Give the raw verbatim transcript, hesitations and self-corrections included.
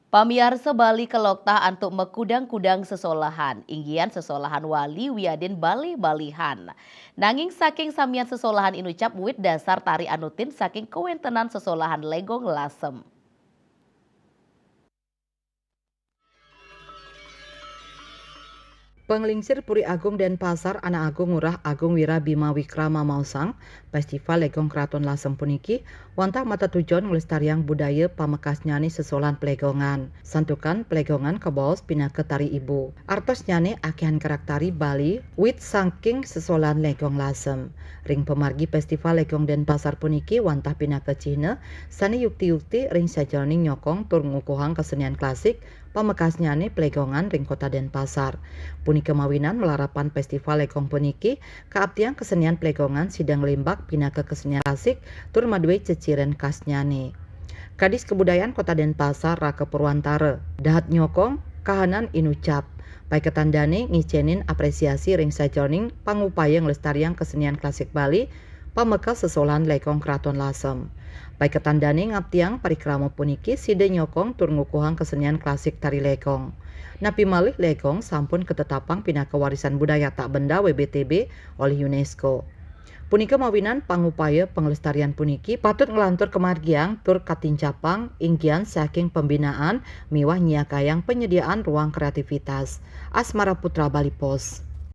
Pamiarsa, Bali keloktah antuk makudang-kudang sesolahan, inggihan sesolahan wali wiadin balih-balihan. Nanging saking samian sesolahan inucap wit dasar tari anutin saking kawentenan sesolahan Legong Lasem. Panglingsir Puri Agung Denpasar, Anak Agung Ngurah Agung Wira Bima Wikrama maosang, Festival Legong Kraton Lasem puniki wantah matetujon nglestariang budaya pamekasnyane sesolahan Plegongan. Santukan Plegongan kabaos pinaka tari ibu. Artosnyane akehan karak tari Bali wit saking sesolahan Legong Lasem. Ring pamargi Festival Legong Denpasar puniki wantah pinaka cihna sane yukti-yukti ring sajeroning nyokong tur ngukuhang kasenian klasik pamekasnyane Plegongan ring Kota Denpasar. Punika mawinan malarapan festival Legong puniki kaaptiang kasenian Plegongan sida nglimbak pinaka kasenian klasik tur madue ceciren khasnyane. Kadis Kebudayaan Kota Denpasar Raka Purwantara dahat nyokong kahanan inucap. Paiketan dane ngicenin apresiasi ring sajeroning pangupaya nglestariang kasenian klasik Bali pamekas sesolahan Legong Kraton Lasem. Paiketan dane ngaptiang parikrama puniki sida nyokong tur ngukuhang kasenian klasik tari Legong. Napi malih Legong sampun katetapang pinaka warisan budaya tak benda W B T B olih UNESCO. Punika mawinan pangupaya panglestarian puniki patut nglantur kamargiang tur katincapang inggihan saking pembinaan miwah nyiakayang panyediaan ruang kreativitas. Asmara Putra, Bali Post.